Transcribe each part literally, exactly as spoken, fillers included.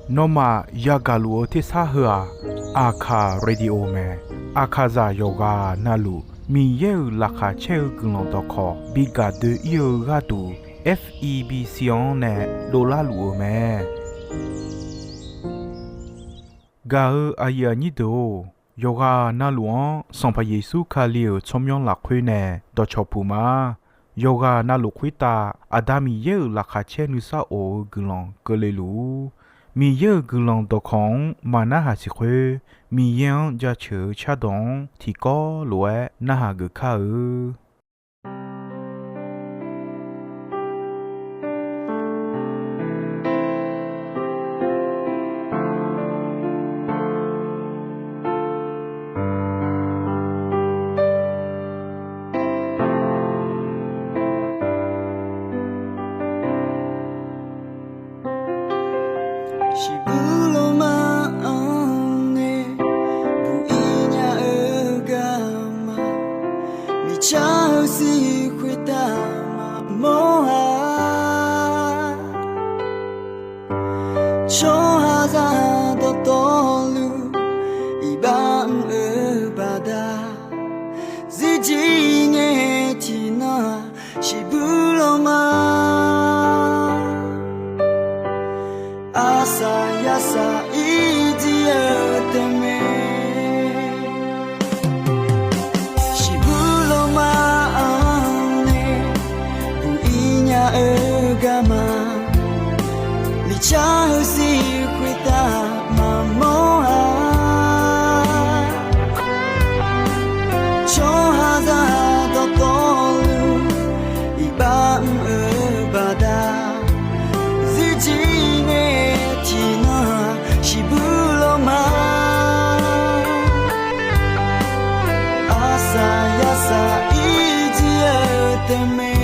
Nawmaf yagaq luf-eu tersar heu-aq, Aqkaq Radio mae. Aqkaqzaq yawqghaq navluf Miqyaer-euq laqkhaq caer-eu guiqlanq dawqkawq bi gaq doe-ir-eu gharduq, F E B C-anr nae dovlar luf-euq mae. Gaq-eu aqyuif aqnyir deuq-or, yawqghaq navluf-anr Sanqpaq Yeqsur Kali-euq tsawrmyanr lafkhoer nae dawqcawq puq ma. Yawqghaq navluf khoertav Aqda Miqyaer-euq laqkhaq caer nuisar of-eu guiqlanq keuvle luf-ur. Miqyaer-euq guiqlanq dawqkawq-anr maqnarhaq siq khoer, Miqyaer-anr jaceuq-eu cardawq-anr tiqkawv lof-aer narhaq geuf kar-eu. Shiqbuq lawma-anr nae buq-ir nya-eu garma, miqcar-eu sir khoertav maqmawr-a. Tsawrhaqzaq dawqtawvluf iqbax mr-eu baqda, zirjir ngae tiqnan-aq shiqbuq lawma. Arsaq yarsaq ir jir-eu taef mae. Shiqbuq lawma-anr nae buq-ir nya-eu garma, miqcar-eu sir khoertav maqmawr-a. Tsawrhaqzaq dawqtawvluf iqbax mr-eu baqda, zirjir ngae tiqnan-aq shiqbuq lawma. Arsaq yarsaq ir jir-eu taef mae.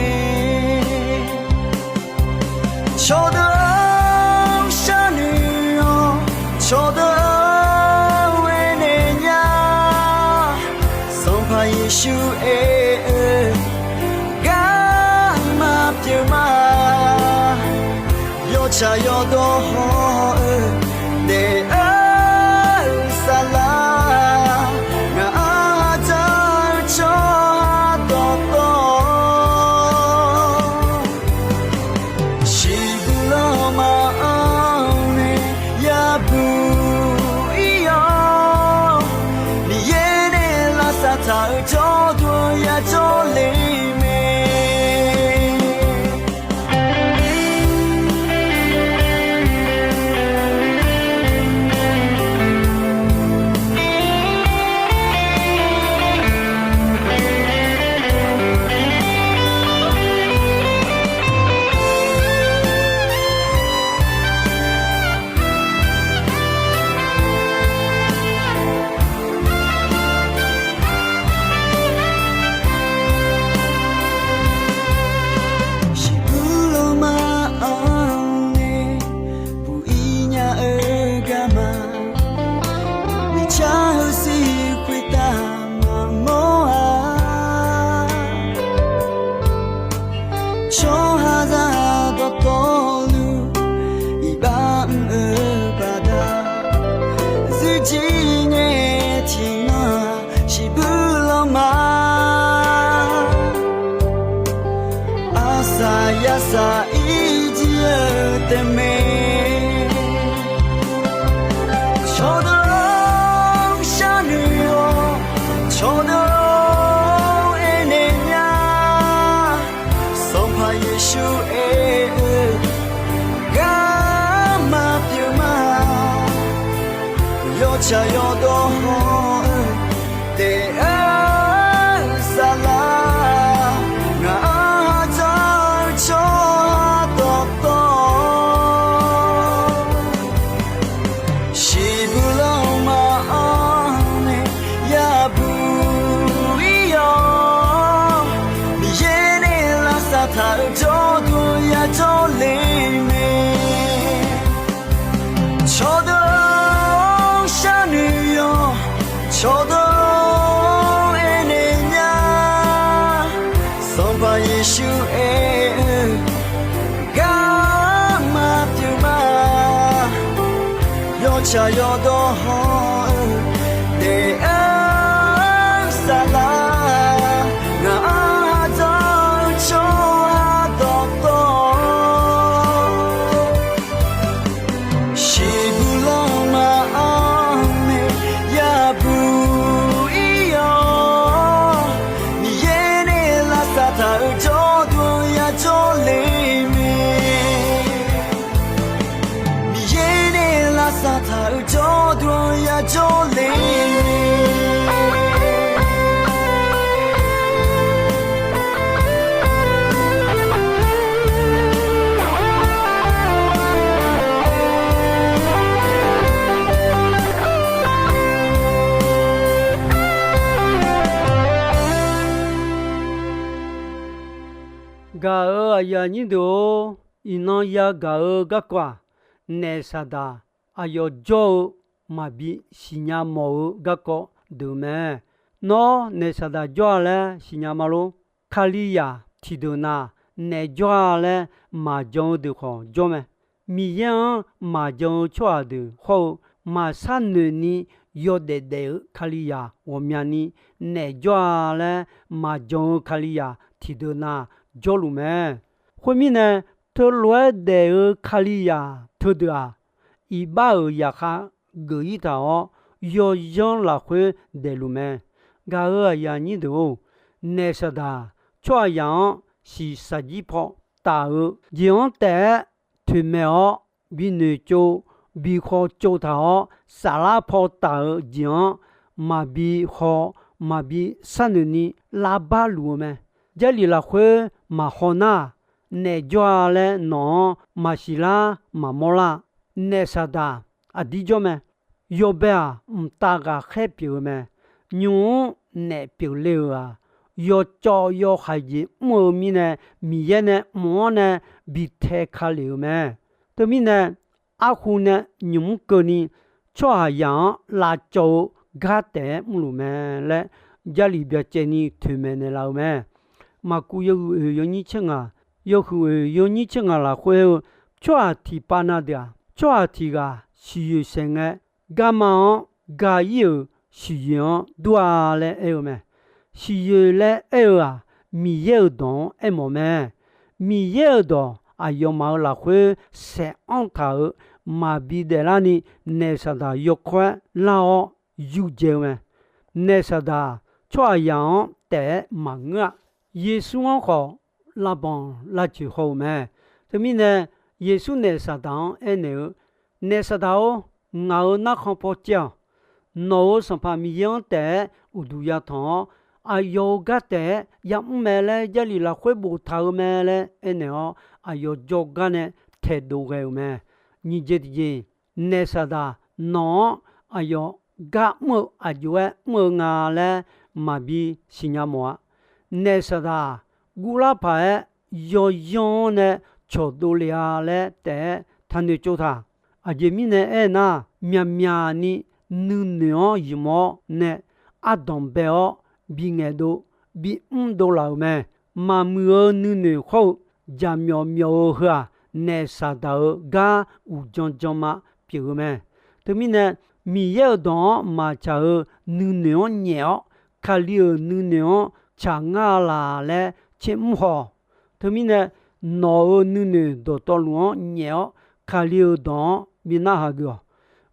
Cawqdeuq-anr sharnoeq-awr, cawqdeuq-anr aernaeq nya. Sanqpaq Yeqsur aer-eu garma pyeuf ma. Yawtsaq yawdawr haw-eu daef-eu saflar, ngaq-anr dzaq-eu tsawrhaq dawqtawv, shiqbuq lawma-anr nae yabuq ir-awr, Miqyaer nae lavsav taq-eu jawrduq yajawr le mae. Shiqbuq lawma-anr nae buq-ir nya-eu garma, miqcar-eu sir khoertav maqmawr-a. Tsawrhaqzaq dawqtawvluf iqbax mr-eu baqda, zirjir ngae tiqnan-aq shiqbuq lawma. Arsaq yarsaq ir jir-eu taef mae. Cawqdeuq-anr sharnoeq-awr, cawqdeuq-anr aernaeq nya. Sanqpaq Yeqsur aer-eu garma pyeuf ma. Yawtsaq yawdawr haw-eu daef-eu saflar, ngaq-anr dzaq-eu tsawrhaq dawqtawv, shiqbuq lawma-anr nae yabuq ir-awr, Miqyaer nae lavsav taq-eu jawrduq yajawr le mae. Cawqdeuq-anr sharnoeq-awr, Tsaq yawdawr hawr-eu daef-aer saflar, ngaq-anr dzawr-eu tsawrhaq dawqtawv, shiqbuq lanma-anr nae yabuq ir-awr, Miqyaer nae lavsav taq-euq jawrduq-anr yajawr le mae. Miqyaer nae lavsav taq-euq jawrduq-anr yajawr le. Gaq-euq aqyuif aqnyir deuq-or, iqnan yagaq-eu garkawv-aq, naef Saqdaq aqyawf jawr-eu maqbi siqnya mawf-eu garkawv deuq mae. Nawr naef Saqdaq jawr-a laer siqnya ma lor. Kalizaq tiqdeuq nav naef jawr-a laer maqjan-eu deuq khawf jawr mae. Miqyaer-anr maqjan-eu tsawrhaq deuq hawr-eu, maqsar noeq ni yawdaef daef-eu Kalizaq ghawqmyani naef jawr-a laer maqjan-eu Kalizaq tiqdeuq nav jawrluf mae. Khoermirnae, teulof-aer daef-eu Kalizaq teudeuq-aq, iqbax-euq zaqkhav geuf-ir taq-awr, yawzanr lafkhoer daefluf mae. Gaq-euq aqyuif aqnyir deuq-or, naef Saqdaq tsawrhaqzaq-anr shiqshaq jir paw taf-eu jeq-anr taef-aer toeqmaeq-awr, binoeq tsov, bi khawv tsov taq-awr, saflar paw taf-eu jeq-anr maqbi khawv, maqbi sharnoeq ni lavbar luf-eu mae. Jarlif lafkhoer maqhaw nar, naef jawr-a laer nawq-anr maqsiq lar maqmawr lar. Naef Saqdaq aqdir jawr mae. Yawbae-aq, mqtav ghaqkhaer pyeuf-eu mae. Nymq-mr naef pyeufle-euq-aq, yawcawv yawhaiq jeq mr-eu mirnae, Miqyaer nae mq-anr nae bi tae ka lef-euq mae. Teumirnae, arhu nae nymq-mr keuvni tsawrhaqzaq-anr lavcawv-eu gar taef-aer mrluf mae laer Jarlif byacaevni toeqmaeq naeqlaf-eu mae. Maqkuv yawhuiq oeq yawnyir tser ngaq, yawhuiq oeq yawnyir tser ngaq lafkhoer-eu, tsawrhaq tiqpav na deuq-aq, tsawrhaq tiq ghaq siqyoeq saeq ngae, garma-anr ga-ir-euq siqyoeq-anr dur-a laer aer-eu mae. Siqyoeq laer aer-eu-aq, Miqyaer-euq dawq-anr aermawf mae. Miqyaer-euq dawq aqyawfmaf-euq lafkhoer saeqanr taq-euq maqbi daeflarni, naef Saqdaq yawkawr-aer lar-awr yurdzae-eu mae. Naef Saqdaq tsawrhaqzaq-anr taef-aer maqngeur-a. Yeqsur-anr khawf, lavbanq lavcoeq haw-euq mae. Teumirnae, Yeqsur naef Saqdaq-anr aernaeq-eu, Naef Saqdaq-or, ngaq-euq narkhan paw caev-awq. Nawq-euq Sanqpaq Miqyaer-anr taef-aer uqduq yatanq-awr, aqyawf-euq gar taef-aer yamr mae laer Jarlif lafkhoer boftaq-eu mae laer aernaeq-awr, aqyawf jawrgar nae taeqdov ghae-euq mae. Nyiq jeq tiqjeq, naef Saqdaq nawq-anr aqyawf gar mr-eu aqjox-aer mr-eu nga laer maqbi siqnya mawf-a. Naef Saqdaq guvlar paq-aer yawzanr-anr nae cawqdov lef-a laer taef-aer taqnoeq tsov taq. Aqjeq mirnae aernar, myaqmyaq ni nuinoeq-anr ymq-awr nae ardanq bae-awr bingaeq dov, bimr dov laf-euq mae. Maqmuiq-eu nuinoeq hawr-eu jaqmyawf myawf-eu heu-aq, naef Saqdaq-euq gar uqdzan dzanma pyeuf-eu mae. Teumirnae, Miqyaer-euq dawq-anr maqtsaq-eu nuinoeq-anr nyaef-awr, Kali-euq nuinoeq-anr tsaq ngar-a laq laer tsermr haw-awq. Teumirnae, nawq-euq nuinoeq dawqtawvluf-anr nyaef-awr, Kali-euq dawq-anr bi narhaq geuf-awq.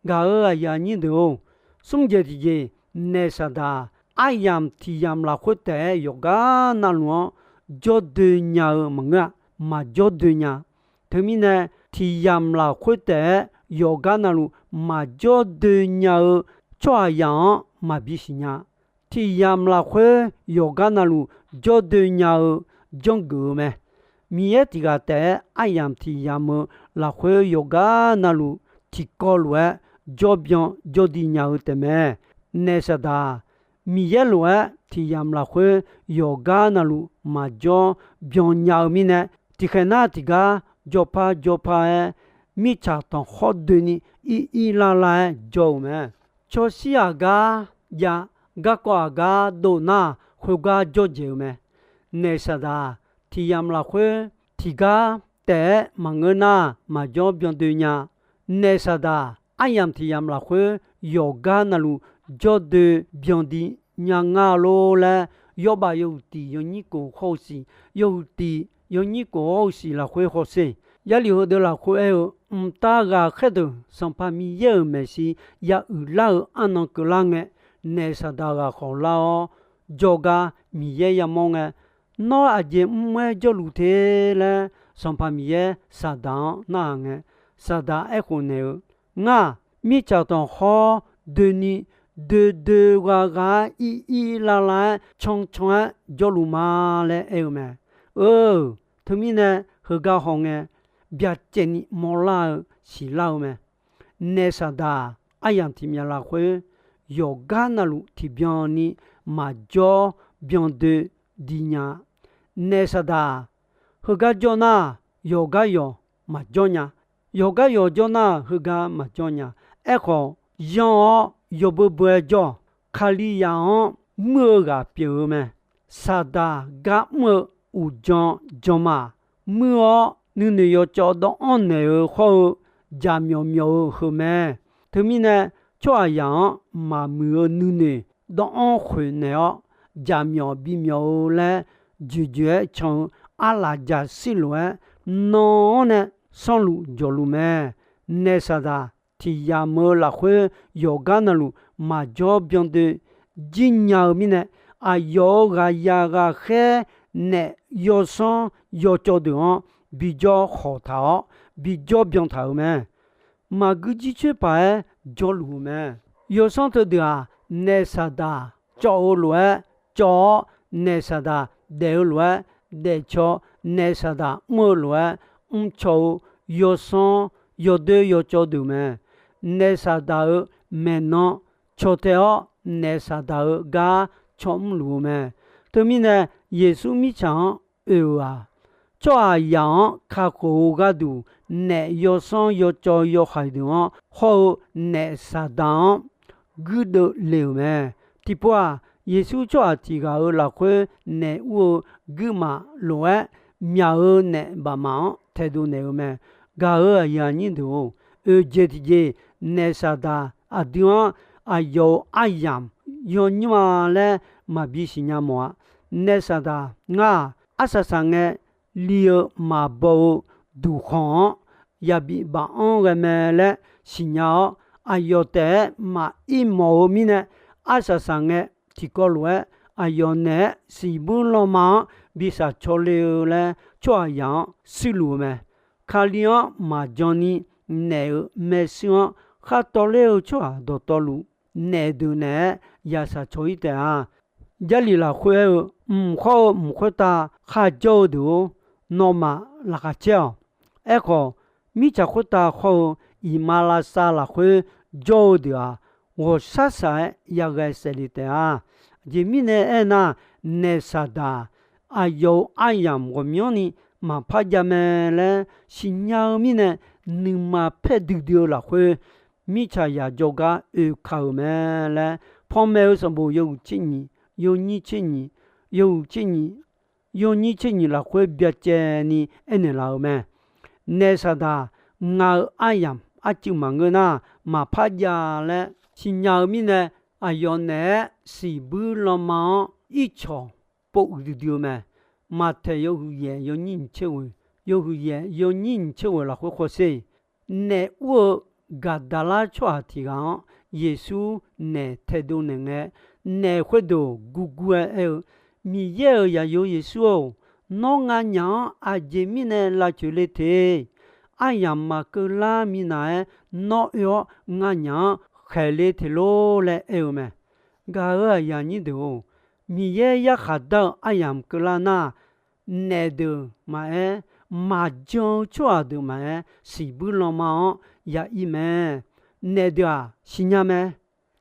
Gaq-euq aqyuif aqnyir deuq-or, smr jeq tiqjeq, naef Saqdaq aryamq tiq yamq lafkhoer taef-aer yawqgar navluf-anr jawrdoe nya-eu maqngeur-a. Maqjawr doe nya. Teumirnae, tiq yamq lafkhoer taef-aer yawqgar navluf maqjawr doe nya-eu tsawrhaqzaq-anr maqbi siqnya. Tiq yamq lafkhoer yawqgar navluf jawrdoe nya-eu janrgeuf-eu mae. Miqyaer tiq ghaq taef-aer aryamq tiq yamq-eu lafkhoer yawqgar navluf tiqkawv lof-aer jawrbyan jawrdi nya-eu taefmae. Naef Saqdaq-aq, Miqyaer lof-aer tiq yamq lafkhoer yawqgar navluf maqjawr byan nya-eu mirnae, tiqkhaeq nar tiqgar jawrpar jawrpar-aer, mirtsaq tanqkhawr doeni ir ir lar lar-aer jawr-euq mae. Cawshir aqgar jav, garkawv aqgar dov nar, khoergar jawrdzaeq-eu mae. Naef Saqdaq tiq yamq lafkhoer tiqgar taef-aer maqngeur nar, maqjawr byan doe nya. Naef Saqdaq aryamq tiq yamq lafkhoer yawqgar navluf jawrdoe byandiq nya nga lor laer, yawbaf yawhuiq tiq yawnyir kof hawr-eu siq, yawhuiq tiq yawnyir kof hawr-eu siq lafkhoer hawsher. Jarlif heudeuq lafkhoer aer-eu, mqtav ghaqkhaer deuq Sanqpaq Miqyaer-euq maeqshi ya uiqlar-eu arnan keuvlar ngae, naef Saqdaq ghaq khawqlar-awr, jawrgar Miqyaer yamawr ngae, Nawr aqjeq mr-aer jawrluf te laer, Sanqpaq Miqyaer Saqdaq-anr narhaq ngae, Saqdaq aerkhof naeq-eu, Ngar-aq, mirtsaq tanqkhawr doeni doe doe gha gha-aer ir ir lar lar-aer can can-aer jawrluf ma laer aer-eu mae. Eur, teumirnae heugar hawngae, byacaevni mawrlar-eu siqlar-eu mae. Naef Saqdaq aryamq tiq myaq lafkhoer yawqgar navluf tiqbyan ni maqjawr byandoe dinya. Naef Saqdaq heugar jawr nar, yawqgar yawq maqjawr nya. Yawqgar yawq jawr nar, heugar maqjawr nya. Aerkhawf, yanr-awr yawbeu beu-aer jawr-awq. Kalizaq-anr muir-eu ghaq pyeuf-eu mae. Saqdaq gar mr-eu uqjan jan ma. Muir-awr nuinoeq yawcawv dawvanr naeq-eu hawr-eu jaqmyawf myawf-eu heu mae. Teumirnae, tsawrhaqzaq-anr maqmuiq-eu nuinoeq dawvanr khoeq naeq-awr, jaqmyawf bimyawf-eu laer joeqjoeq-aer can-eu arlaqjaq shir lof-aer, nan-anr nae sanrluf jawqluf mae. Naef Saqdaq tiq yamq-eu lafkhoer yawqgar navluf maqjawr byandoe jir nya-eu mirnae, aqyawf-euq ghaqyaq ghaqkhaer naef yawsanr yawcawv deuq-anr bijawr khawq taq-awr, bijawr byan taq-euq mae. Maqguir jircoer paq-aer jawrluf-eu mae. Yawsanr teudeuq-aq, naef Saqdaq cawv-eu lof-aer cawv-awr, naef Saqdaq daef-eu lof-aer daefcaw, naef Saqdaq mr-eu lof-aer mrcaw-eu yawsanr yawdoer yawcawv deuq mae. Naef Saqdaq-euq maeqnan caw tae-awr, naef Saqdaq-euq gar caw mrluf-eu mae. Teumirnae, Yeqsur mirtsaq-anr oe-euq-aq, tsawrhaqzaq-anr kakhof-eu gharduq, naef yawsanr yawcawv yawhaiq deuq-anr hawr-eu naef Saqdaq-anr guirdeuv le-euq mae. Tiqpov-aq, Yeqsur tsawrhaq tiq ghaq-euq lafkhoer naef ur-eu guirmaf lof-aer, myaq-euq naef bafmaf-anr taedov naeq-eu mae. Gaq-euq aqyuif aqnyir deuq-or, oeqjeq tiqjeq naef Saqdaq aqdui-anr aqyawf-euq aryamq yawnymr-a laer maqbi siqnya mawf-a. Naef Saqdaq ngar-aq, arsaq saq ngae li-eu maqbaw-eu duqkhanq-anr yabi baf-anr ghae mae laer siqnya-awr, aqyawf taef-aer maqir mawf-eu mirnae, arsaq saq ngae tiqkawv lof-aer aqyawf naeq-aer siqbuir lanma-anr bi shaq caw le-eu laer tsawrhaqzaq-anr shuirluf-eu mae. Kali-anr maqjan ni naef-euq maershuir-anr khar tawv ler-eu tsawrhaq dawqtawvluf, naef deuq naeq-aer ya shaq caw-ir taef-a. Jarlif lafkhoer aer-eu, mq khawr-eu mq khoertav kharjawr-eu deuq-or, nawmaf laqkhaq caer-awq. Aerkhawf, mirtsaq khoertav khawr-eu iqmalavshav lafkhoer jawr-eu deuq-aq, ghawqshaq shaq-aer yaghae saef le taef-a. Aqjeq mirnae aernar, naef Saqdaq aqyawf-euq aryamq ghawqmyanrni maqpar jav mae laer siqnya-eu mirnae, nuima paer duidui-eu lafkhoer mirtsaqzaq jawrgar oeka-euq mae laer, panmaeq-eu sanqbof yawhuiq tser nyiq, yawnyir tser nyiq, yawhuiq tser nyiq, yawnyir tser nyiq lafkhoer byacaev ni aernaeq laf-euq mae. Naef Saqdaq, ngaq-euq aryamq arcuiv maqngeur nar, maqpar jav laer siqnya-eu mirnae, aqyawf naeq-aer siqbuir lanma-anr ircawq pov uiqdui dui-eu mae. Maqtaeq yawhuiq yaef yawnyir nyiq tser ghoeq, yawhuiq yaef yawnyir nyiq tser ghoeq lafkhoer khawsher, naef ur-eu Gaqdaqlar tsawrhaq tiq ghaq-anr Yeqsur naef taedov naeq ngae, naef khoerdeuq gurgur-aer aer-eu, Miqyaer-euq zaqyo Yeqsur-or, nawr nganyaf-anr aqjeq mirnae lavcoeq le te. Aryamq maqkeuvlar minav-aer nawr oe-awr nganyaf-anr khaeq le te lor laer aer-eu mae. Gaq-euq aqyuif aqnyir deuq-or, Miqyaer yarkhaq dar-eu aryamq keuvlar nar, naef deuq maqaer, maqjan-eu tsawrhaq deuq maqaer, siqbuir lanma-anr ya ir mae. Naef deuq-aq siqnya mae.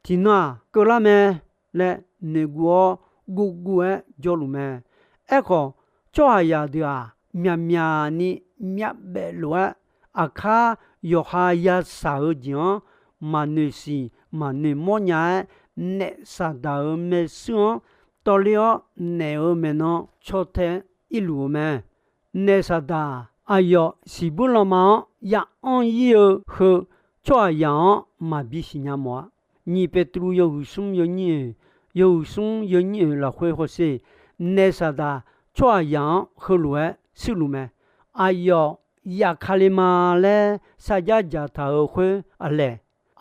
Tiqnan-aq keuvlar mae laer noeqguv-awr guvguv-aer jawrluf mae. Aerkhawf, tsawrhaqzaq deuq-aq, myaqmyaq ni myavbaef lof-aer, aqkar yawqha yashaq-eu jeq-anr maqnoeq siq maqnoeq mawrnya-aer, naef Saqdaq-euq maershuir-anr tawvler-awr, naef-euq maeqnan caw tae irluf-eu mae. Naef Saqdaq aqyawf siqbuir lanma-anr ya anr ir-eu heu, tsawrhaqzaq-anr maqbi siqnya mawf-a. Nyiq Peqtruv yawhuiq smr yawnyir oeq, yawhuiq smr yawnyir oeq lafkhoer hawsher, naef Saqdaq tsawrhaqzaq-anr heulof-aer shuirluf mae. Aqyawf yaf ka le ma laer sarjax dzaqtaq-euq khoer aqlaeq,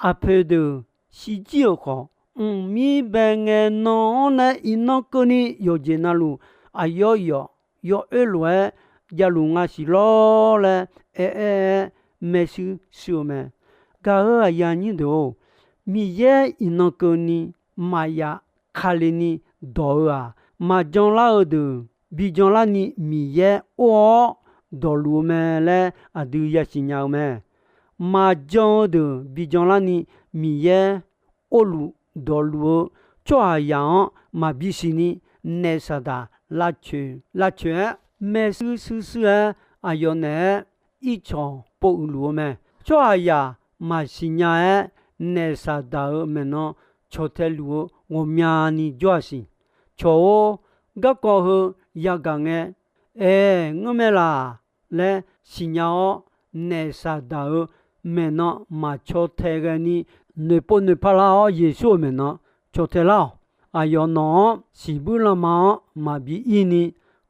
aqpoeq deuq shirjir-euq khawf, mqmir bae ngae nan-anr nae iqnan keuvni yawqjeq navluf aqyawf yawf yawoer lof-aer javluf nga siq lawr laer aeraer-aer maershuir shuir-eu mae. Gaq-euq aqyuif aqnyir deuq-or, Miqyaer iqnan keuvni maqyaf ka le ni dawq-eu-aq, maqjan lar-eu deuq bi jan larni Miqyaer or-awr dawqluf-eu mae laer aqdui yasiq nya-eu mae. Maqjan-eu deuq bi jan larni Miqyaer orluf dawqluf-eu tsawrhaqzaq-anr maqbi siq ni, naef Saqdaq lavcoeq lavcoeq-aer maershuir shuir shuir-aer aqyawf naeq-aer ircawq pov uiqluf-eu mae. Tsawrhaqzaq maqsiq nya-aer naef Saqdaq-euq maeqnan cawqtae luf-eu ghawqmyani jawr-a siq. Cawq-or, garkawv heu yagaq ngae, aer ngeur mae laq laer siqnya-awr, naef Saqdaq-euq maeqnan maqcawtae ghae ni, noeqpov noeqpar lar-awr Yeqsur-euq maeqnan cawtae lar-awq. Aqyawf nawq-anr siqbuir lanma-anr maqbi ir ni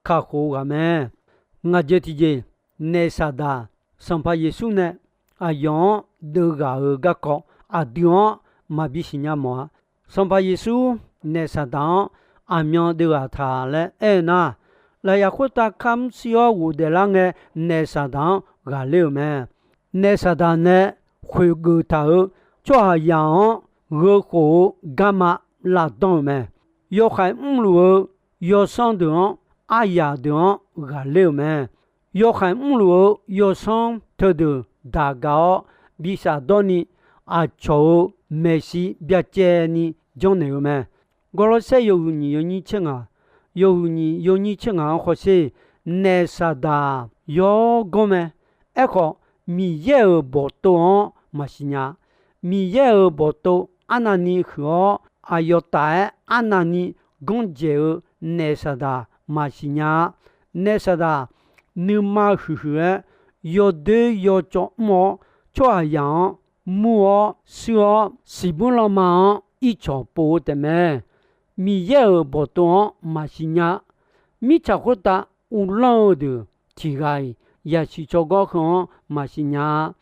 kakhof-eu ghaq mae. Ngaq jeq tiqjeq, naef Saqdaq Sanqpaq Yeqsur nae aqyawf-anr deuvghaq-euq garkawv aqdui-anr maqbi siqnya mawf-a. Sanqpaq Yeqsur naef Saqdaq-anr aqmyan deuvghaq taq laer aer-eu nar, lafyaq khoertav kamr shir-awr ghofdaef lar ngae, naef Saqdaq-anr ghaqler-euq mae. Naef Saqdaq nae khoeqgeuf taq-euq tsawrhaqzaq-anr gheukhof-eu garma lavdanr-euq mae. Yawkhaeq mrluf-eu yawsanr deuq-anr, aryaq deuq-anr ghaqler-euq mae. Yawkhaeq mrluf-eu yawsanr teudeuq daq gaq-awr, bi shafdawr ni aqcawq-euq maeqshi byacaevni janrnaeq-eu mae. Gawrlawrsaer yawhuiq nyiq yawnyir tser ngaq, yawhuiq nyiq yawnyir tser ngaq-anr hawsher, naef Saqdaq yawganr mae. Aerkhawf, Miqyaer-euq bawqtov-anr maqsiq nya. Miqyaer-euq bawqtov arnavni huiq-awr, aqyawf taf-aer arnavni ganr dzaeq-eu naef Saqdaq maqsiq nya-a. Naef Saqdaq nuima huiqhuiq-aer yawdoer yawcawv mr-awr, tsawrhaqzaq-anr mur-awr shuir-awr, siqbuir lanma-anr ircawq pov-eu taefmae. Miqyaer-euq bawqtov-anr maqsiq nya. Mirtsaq khoertav uvlanr-eu deuq tiq ghaq-iq yasiq tsawrgawr heu-anr maqsiq nya-a.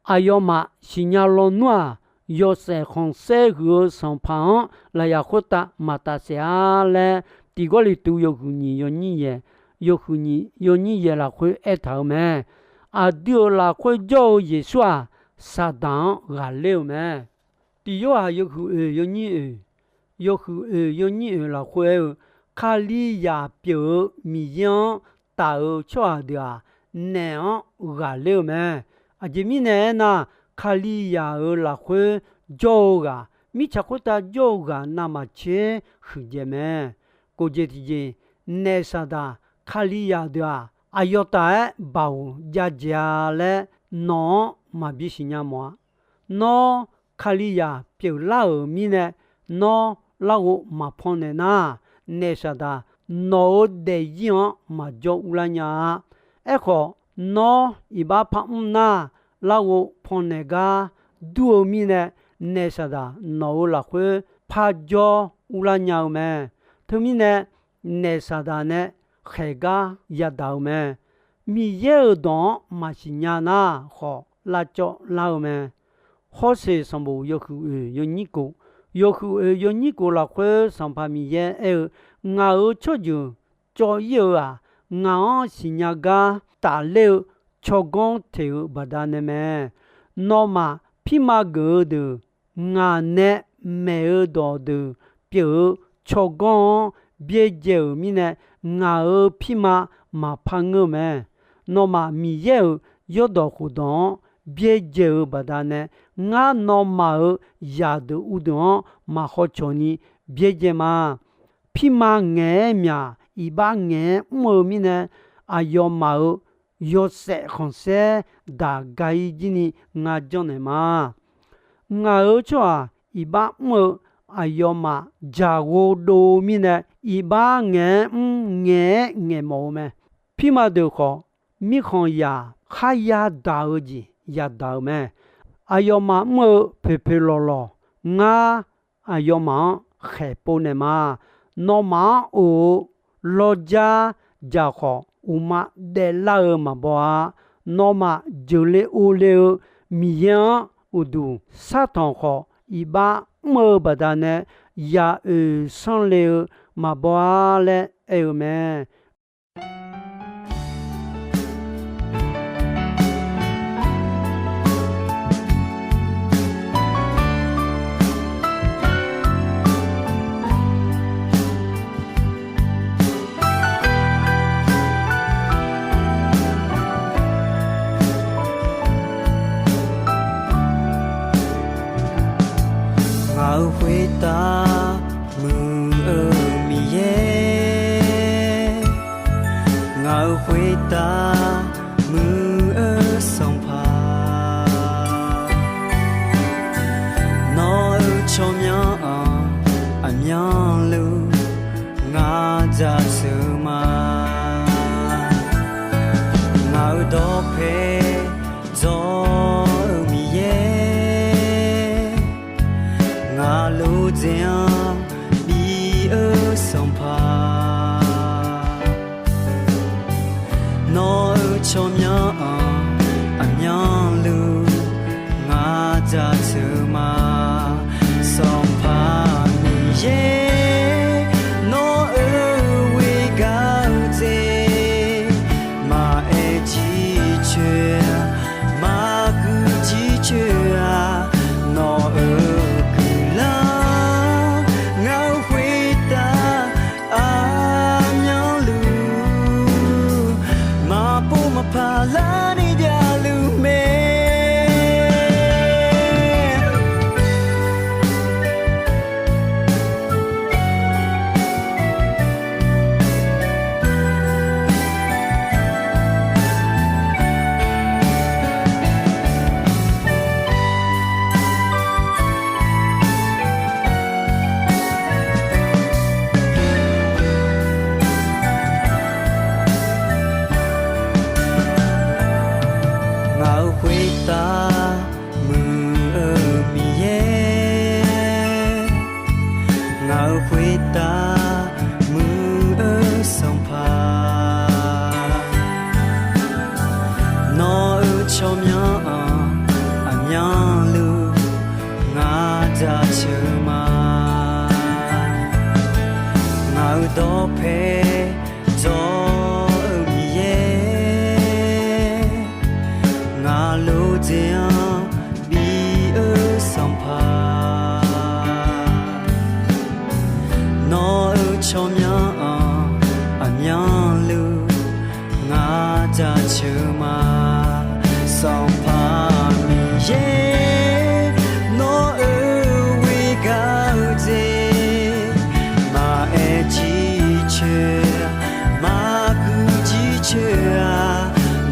Aqyawfmaf siqnya lawnmr-aq, yawshaef khanqsaer huiq-eu Sanqpaq-anr lafyaq khoertav maqtaf saef-a laer, tiq Gawrliqtu yawhuiq nyiq yawnyir yaeq, yawhuiq nyiq yawnyir yaeq lafkhoer aertaq-euq mae. Aqdui-euq lafkhoer jawr-eu Yeqsur-aq, Saqdaq-anr ghaqler-euq mae. Tiq Yorhaq yawhuiq oeq yawnyir oeq, yawhuiq oeq yawnyir oeq lafkhoer aer-eu, Kalizaq pyeuf-eu Miqyaer-anr taf-euq tsawrhaq deuq-aq, naef-anr ghaqler-eu mae. Aqjeq mirnae aernar, Kalizaq-euq lafkhoer jawr-eu ghaq, mirtsaq khoertav jawr-eu ghaq navmaqtser huiqdzaeq mae. Kof jeq tiqjeq, naef Saqdaq Kalizaq deuq-aq, aqyawf taf-aer baoq jav dzaeq-a laer nawq-anr maqbi siqnya mawf-a. Nawr Kalizaq pyeuflar-euq mirnae, nawr larghov maqpannaeq nar, naef Saqdaq nawq-euq daefzir-anr maqjawr urlar nya-a. Aerkhawf, nawr iqbax par mr nar, larghov pannaeq gar dur-eu mirnae, naef Saqdaq nawq-euq lafkhoer parjawr urlar nya-eu mae. Teumirnae, naef Saqdaq nae khaeq gar yadaq-eu mae. Miqyaer-euq dawq-anr maqsiq nya nar khawf, lavcawv lar-eu mae. Hawrseq sanqbof yawhuiq oeq yawnyir kof, yawhuiq oeq yawnyir kof lafkhoer Sanqpaq Miqyaer aer-eu, Ngaq-euq tsawrjeuq cawv-ir-eu-aq, ngaq-anr siqnya gar tafler-eu tsawrganr teq-eu baqdanae mae. Nawmaf pirma geuf-eu deuq, ngaq nae maeq-eu dawqdeuq pyeuf-eu tsawrganr-anr byaerdzae-euq mirnae, ngaq-euq pirma maqpar ngeur-eu mae. Nawmaf Miqyaer-euq yawrdawq khofdawq-anr byaerdzae-eu baqdanae, ngar nawmaf-euq zaqdeuq uvdeuq-anr maq hawcawq ni byaerdzae ma. Pirma ngaeq-aer myaq, iqbax ngaeq-aer mr-eu mirnae, aqyawfmaf-euq yawshaef khanqsaer daq ga-ir jir ni ngar janrnaeq ma. Ngaq-euq tsawrhaq iqbax mr-eu aqyawfmaf dzaq ghov dov-eu mirnae, iqbax ngaeq-aer mr, ngaeq-aer ngaeq mawf-eu mae. Pirma deuq khawf, mirkhanqzaq kharya daq-eu jeq yadaq-euq mae. aqyawfmaf mr-eu poeqpoeq lawqlawq, ngar aqyawfmaf-anr khaeqpov naeqma. Nawmaf-anr of-eu lawrjar dzaq khawf, uqma daeflar-eu maqbaw-a. Nawmaf jeuqle ovle-eu Miqyaer-anr uqduq shartanq khawf, iqbax mr-eu baqdanae yaq oeq sanrle-eu maqbaw-a laer aer-eu mae. Ngaq-euq khoertav muiq-eu Miqyaer, ngaq-euq khoertav muiq-eu Sanqpaq, nawq-euq tsawrmyanr-anr aqmyanluf ngar jaceuq ma. Ngaq-euq dawqpae dzawr-eu Miqyaer, ngaq lof dzaeq-anr bif-eu Sanqpaq, nawq-euq tsawrmyanr-anr aqmyanluf ngar jaceuq ma. Sanqpaq Miqyaer, nawq-euq ghoer gaq-eu jeq maqaer jircoer-a, maqguq jircoer-a, nawq-euq guiqlanq ngaq-euq khoertav aqmyanluf maqpov maqpar larni javluf mae. Ngaq-euq khoertav muiq-eu Miqyaer, ngaq-euq khoertav muiq-eu Sanqpaq, nawq-euq tsawrmyanr-anr aqmyanluf ngar jaceuq ma. Ngaq-euq dawqpae dzawr-eu Miqyaer, ngaq lof dzaeq-anr bif-eu Sanqpaq, nawq-euq tsawrmyanr-anr aqmyanluf ngar jaceuq ma. Sanqpaq Miqyaer, nawq-euq ghoer gaq-eu jeq maqaer jircoer, maqguq jircoer-a,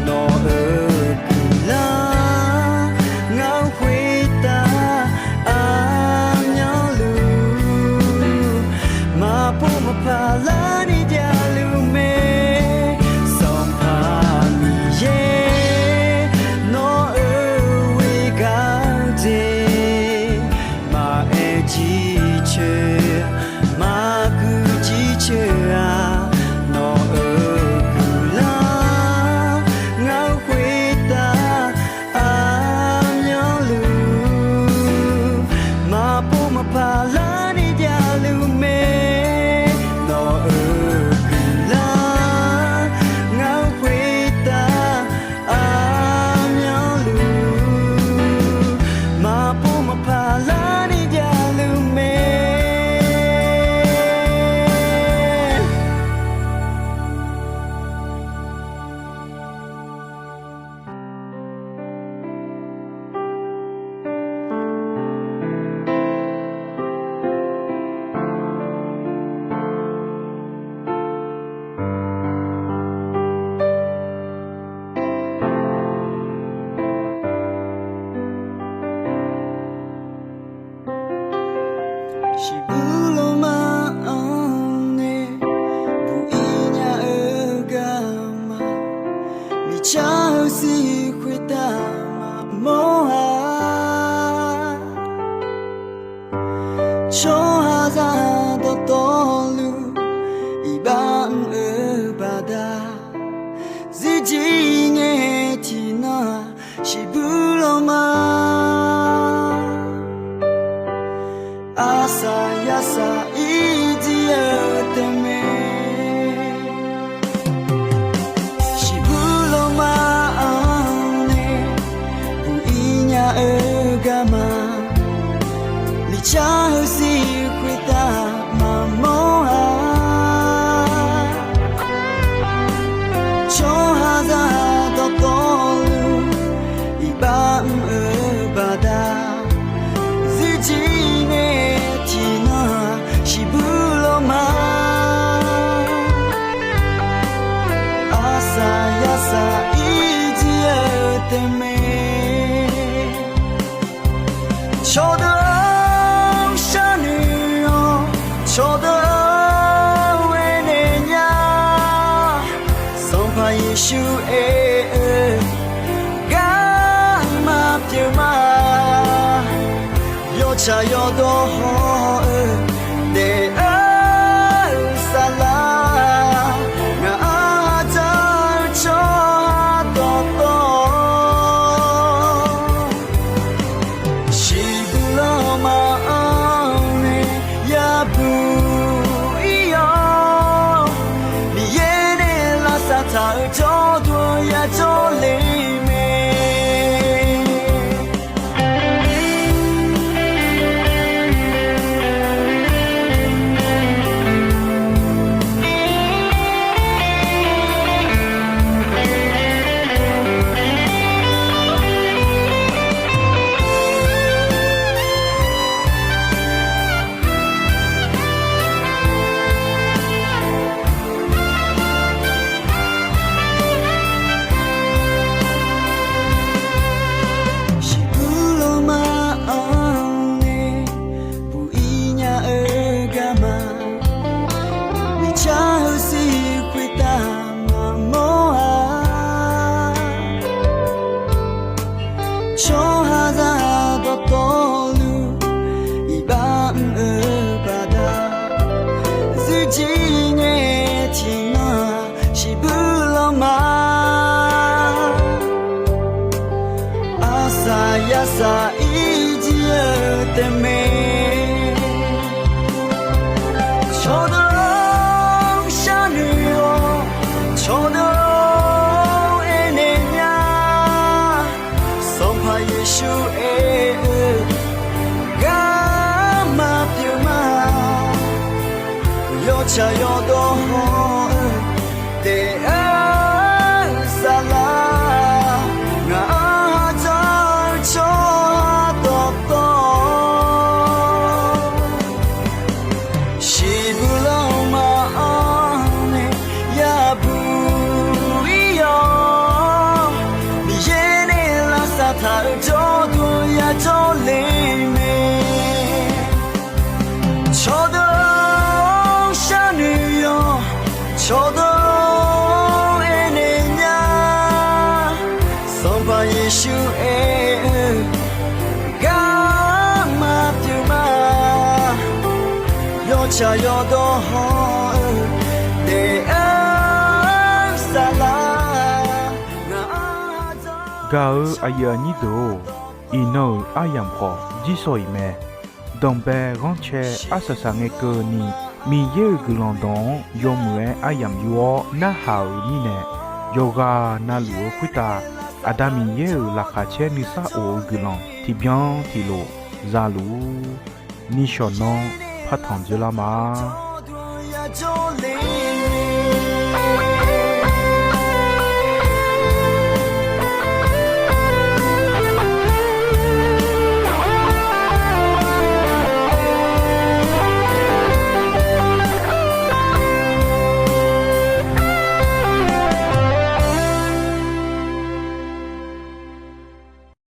nawq-euq guiqlanq ngaq-euq khoertav aqmyanluf maqpov maqpar larni javluf mae. Sanqpaq Miqyaer, nawq Shiqbuir lanma, arsaq yasaq ir jir-eu tae mae. Shiqbuir lanma-anr nae buq ir nya-eu garma, miqcar heusiq khoertav maqmawr-a. Tsawrhaqzaq dawqtawvluf iqbax mr-eu baqda, zuirjir ngae tiqnan-aq shiqbuir lanma, arsaq yasaq ir jir-eu tae mae. Cawqdeuq-anr sharnoeq-awr, cawqdeuq-anr aernaeq nya. Sanqpaq Yeqsur aer-eu garma pyeuf ma. Yawtsaq yawdawr haw-eu daef-eu saflar, ngaq-anr hadzar-eu tsawrhaq dawqtawv, shiqbuir lanma-anr nae yabuq ir-awr, Miqyaer nae lavsav taq-euq jawrduq-anr yajawr le mae. Shiqbuir lanma-anr nae buq ir nya-eu garma, miqcar heusiq khoertav maqmawr-a. Tsawrhaqzaq dawqtawvluf iqbax mr-eu baqda, zuirjir ngae tiqnan-aq shiqbuir lanma, arsaq yasaq ir jir-eu tae mae. Cawqdeuq-anr sharnoeq-awr, cawqdeuq-anr aernaeq nya. Sanqpaq Yeqsur aer-eu garma pyeuf ma. Yawtsaq yawdawr haw-eu daef-eu saflar, ngaq-anr hadzar-eu tsawrhaq dawqtawv, shiqbuir lanma-anr nae yabuq ir-awr, Miqyaer nae lavsav taq-euq jawrduq-anr yajawr le mae. Cawqdeuq-anr sharnoeq-awr, cawqdeuq-anr aernaeq nya. Sanqpaq Yeqsur aer-eu garma pyeuf ma. Yawtsaq yawdawr haw-eu daef-eu saflar, ngaq-anr hadzar-eu Gaq-eu aqyuif aqnyir deuq-or, iqnan-euq aryamq khawf jir sawq-iq mae. Danqbae ghanrcae arsaq saqngae keuvni, Miqyaer-euq guiqlanq dawq-anr yawmuiq-aer aryamq yur-awr narhaq-euq mirnae, yawqghaq navluf-eu khoertav Aqda Miqyaer-euq laqkhaq caer nuisar of-eu guiqlanq tiqbyan tiqlof zaluf-ur. Nishawq nanr partanq dzeurlar ma.